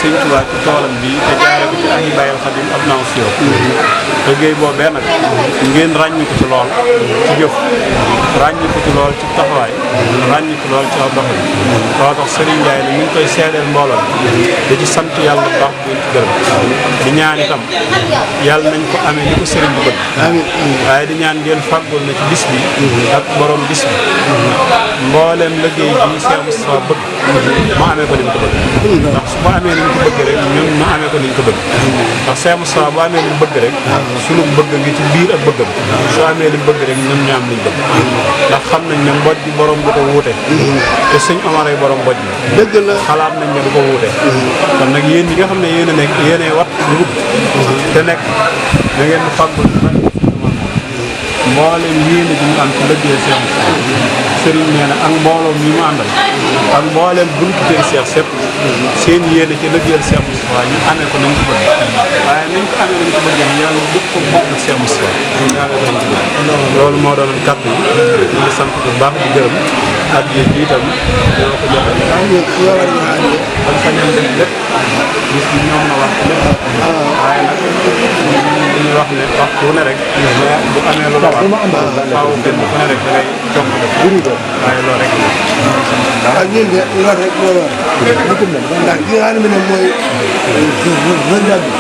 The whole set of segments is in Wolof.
Sëñ Tuubaa ci toolam bi te jaaree ko ci ay bayal Xadim ab naaw si yow liggéey boobee nag ngeen ràññi ko ci lool ci jëf ràññi ko ci lool ci taxawaay ràññi ko lool ci aw doxal loo tax Serigne Ndiaye ne mi ngi koy seedeel mbooloo da ci sant yàlla bu baax di ci gërëm di ñaan itam yàlla nañ ko amee ni ko Serigne bi bëgg waaye di ñaan ngeen fàggul na ci bis bi ak borom bis bi mbooleem liggéey bi Cheikh Moustapha bëgg mu amee ko ni mu ko bëgg ndax su ma amee ni mu ko bëgg rek ñun mu amee ko ni ñu ko bëgg ndax Cheikh Moustapha bu amee li mu bëgg rek sunu bëgg ngi ci biir ak bëggam soo amee li mu bëgg rek ñun ñu am liñ bëgg ndax xam nañ ne mboj bi borom du ko wuute te sëñ Omar ay borom mboj bi dëgg la xalaat nañ ne du ko wuute kon nag yéen ñi nga xam ne yéen a nekk yéenay wat dugub te nekk da ngeen di fàggul mboolem yéene ji ñu am ci lëggee Cheikh Serigne nee na ak mbooloo mi mu àndal ak mboolem buntu kër Cheikh sépp seen yéene ci lëggeel Cheikh Moustapha ñu amee ko nañ ko bëgg waaye nañ ko amee nañ ko bëgg yàlla dëpp ko bokk ak Cheikh Moustapha ñu amee ko nañ ko bëgg loolu moo doon kàddu yi ñu ngi sant bu baax di gërëm ak yéen bi itam ñoo ko joxe dañ sañoon def lépp bis bi ñoom na wax lépp waaye nag dañuy wax ne waxtu ne rek bu amee lu la war faaw kenn ku ne rek da ngay jox ko waaye loolu rek ak ñun de loolu rek moo war ndax ki nga xam ne mooy rëndaat bi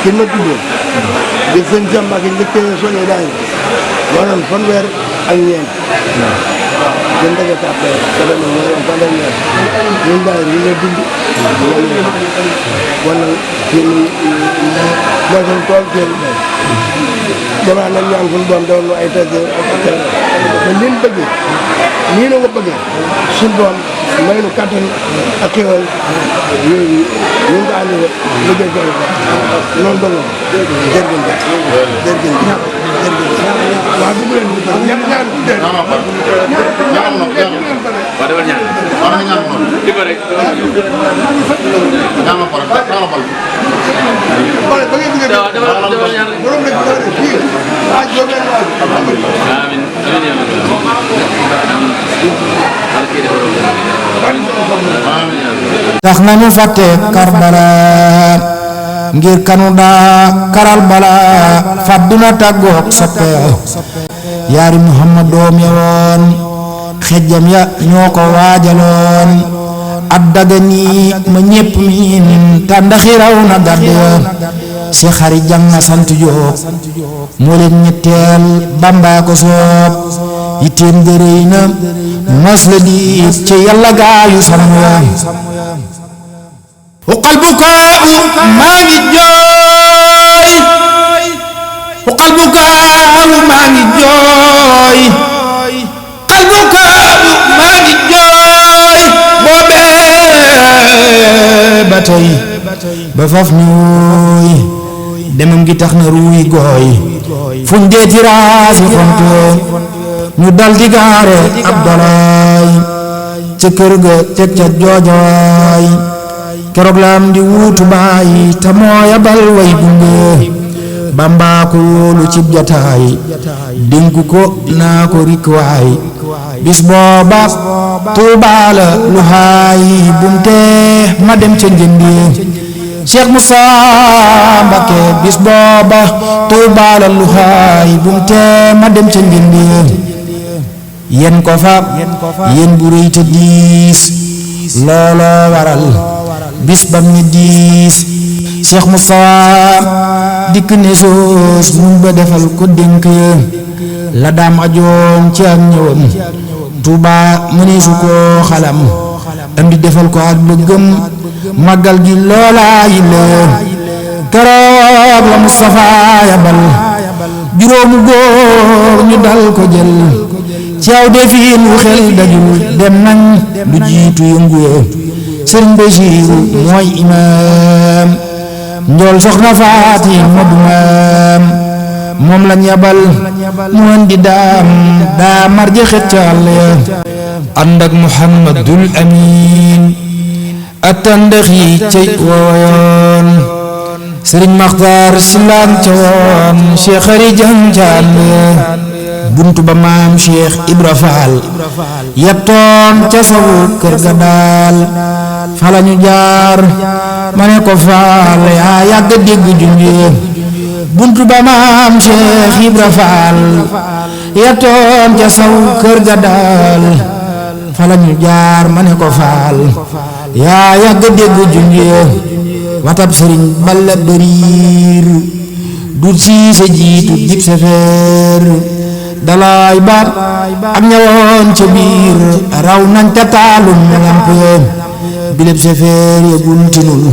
ki ma tuddoon di sëñ Samba ki njëkkee soñe daay maanaam fanweer ak ñeent gën daga tàppee te dama mooy fanweer ñun daay ñu nga dund wala seen mooy seen tool seen damaa nag ñaan suñu doom dawal ay tëgg te liñ bëgg nii na nga bëggee suñu doom may nu kattan ak xéwal yooyu ñu ngi ko ànd rek liggéey ko noonu dong jërëjëf jërëjëf waaw dugg leen ñaan ñaan tax nañu fàtte Karbala ngir kanu daa karal bala fàdduna tàggoog soppe yaari Muhammad doom ya woon xejjam ya ñoo ko waajaloon ad daga nii ma ñépp miin tàndaxi raw na gàdd ya si xari jang na sant Jóob moo leen ñetteel Bàmbaa ko soob yitteem dërëy na mos la diit ci yàlla gaayu sàmm ya uqal bukaau maa ngi jooy uqal bukaau maa ngi jooy uqal bukaau maa ngi jooy boobee ba tey ba faf ñuy demam gi tax na ruuy gooy fuñ dee tiraasi fonto ñu dal di gaare ab dalaay ca kër ga teg ca joojawaay keroog laam di wuutu baay te moo yabal way gunge Bàmbaa ko wóolu cib jataay dénku ko naa ko rikwaay bis booba Tuubaa la lu haay bunte ma dem ca njëndi Cheikh Moussa Mbacké bis booba Tuubaa la lu haay bunte ma dem ca njëndi yen ko fa yen bu rëy te diis looloo waral bis bam ni diis Cheikh Moussa dikk ne soos muñ ba defal ko dénk ya la daam ajoom ci ak ñëwam Tuubaa mëneesu koo xalam am di defal ko ak bëggam màggal gi loolaa yi la keroog la Moustapha yabal juróomu góor ñu dal ko jël ci aw defiin wu xel dajul dem nañ lu jiitu yëngu ya Sëriñ Basiiru mooy imaam njool soxna Faati Madu maam moom lañ yabal mu andi daam daa marje xet ca àll ya ànd ak Muhammadul Amiin attandax yi cey wooyoon Sëriñ Maxtaar Silaan ca woon Cheikh Xari Jang ca àll ya buntu ba maam Cheikh Ibra Faal yettoon ca sawu kër ga daal fa lañu jaar ma ne ko faal yaa yàgg dégg junjee buntu ba maam Cheikh Ibra Faal yettoon ca saw kër ga daal fa la ñu jaar ma ne ko faal yaa yàgg dégg junjee watab sëriñ balla bëriir dut siise jiitu dib sefeer dalaay baat ak ñawoon ca biir raw nañ te taalum lamp bileb sefeer ya guntinul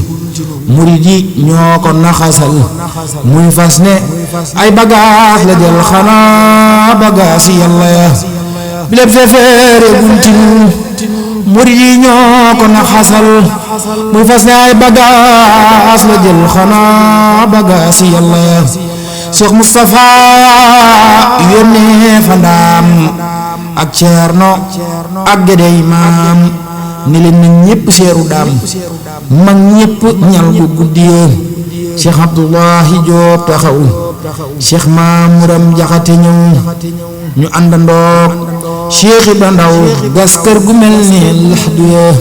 murid yi ñoo ko naxasal muy fas ne ay bagaas la jël xanaa bagaas yàlla ya bileb sefeer ya guntinul murid yi ñoo ko naxasal muy fas ne ay bagaas la jël xanaa bagaas yàlla ya Cheikh Moustapha yónnee fa ndaam ak Ceerno ak Gédey maam ni leen na ñépp seeru daam mag ñépp ñal bu guddiyee Cheikh Abdullahi Joob taxaw Cheikh Maamuram Jaxate ñëw ñu àndandoog Cheikh Ibra Ndaw gas kër gu mel ni laxduyee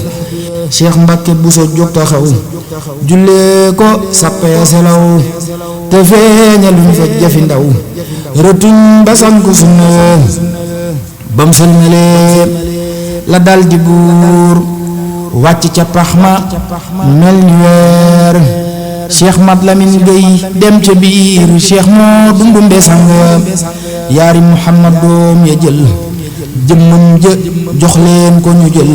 Cheikh Mbakke Buso jóg taxaw jullee ko sappee selaw te feeñaluñ fa jafi ndaw rëtuñ ba sanku sunna bam sëlmalee la dal di buur wàcc ca pax ma mel ni weer Cheikh Mat Lamin Gey dem ca biir Cheikh moo dundumbe sang yaari Muhammad doom ya jël jëmmam ja jox leen ko ñu jël